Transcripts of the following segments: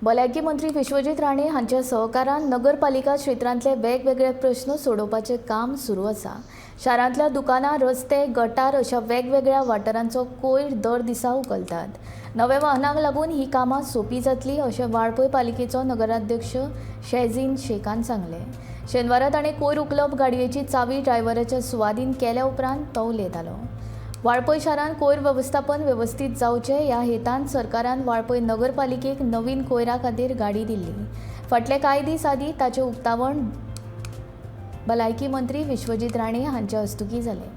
भलायकी मंत्री विश्वजीत राणे हांच्या सहकारान नगरपालिका क्षेत्रांतले वेगवेगळे प्रश्न सोडोवपाचें काम सुरू आसा. शारांतल्या दुकानां, रस्ते, गटार अशा वेगवेगळ्या वाठारांचो कोयर दर दिसा उखलतात. नव्या वाहनांक लागून ही कामां सोंपी जातली अशें वाळपय पालिकेचो नगराध्यक्ष शेझीन शेखान सांगलें. शेनवारा ताणें कोयर उखलप गाडयेची चावी ड्रायव्हराच्या सुवादीन केल्या उपरांत तो उलयतालो. वाळपय शारांत कोयर वेवस्थापन वेवस्थीत जावचें ह्या हेतान सरकारान वाळपय नगरपालिकेक नवीन कोयरा खातीर गाडी दिल्ली. फाटले कांय दीस आदीं ताचें उक्तावण भलायकी मंत्री विश्वजीत राणे हांच्या हस्तुकीं जालें.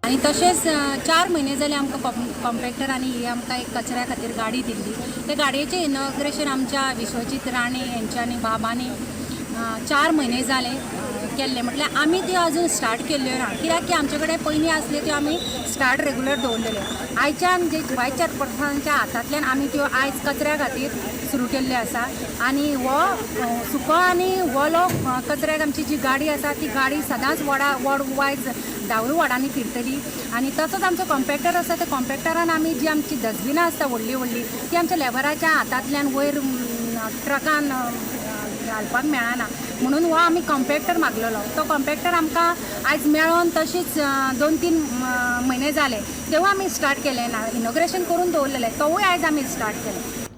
आनी तशेंच 4 म्हयने जाले आमकां कॉम्पॅक्टर आनी ही आमकां एक कचऱ्या खातीर गाडी दिल्ली. ते गाडयेचें इनॉग्रेशन आमच्या विश्वजीत राणे हेंच्या आनी बाबांनी 4 म्हयने जाले केल्ले. म्हटल्यार आमी त्यो अजून स्टार्ट केल्ल्यो ना, कित्याक की आमचे कडेन पयलीं आसल्यो त्यो आमी स्टार्ट रेगुलर दवरलेल्यो. आयच्यान जे वायस चेअरपर्सनाच्या हातांतल्यान आमी त्यो आयज कचऱ्या खातीर सुरू केल्ल्यो आसा. आनी हो सुको आनी वोलो कचऱ्याक आमची जी गाडी आसा ती गाडी सदांच वडा वॉर्ड वायज 10 वॉर्डांनी फिरतली. आनी तसोच आमचो कॉम्पॅक्टर आसा, त्या कॉम्पॅक्टरान आमी जी आमची डस्टबिनां आसता व्हडली व्हडली ती आमच्या लेबराच्या हातांतल्यान वयर ट्रकान घालपाक मेळना, म्हणून हो आमी कॉम्पॅक्टर मागलेलो. तो कॉम्पॅक्टर आमकां आयज मेळोन तशीच 2-3 म्हयने जाले, तेव्हा आमी स्टार्ट केलें ना. इनॉग्रेशन करून दवरलेलें, तोवूय आयज आमी स्टार्ट केलें.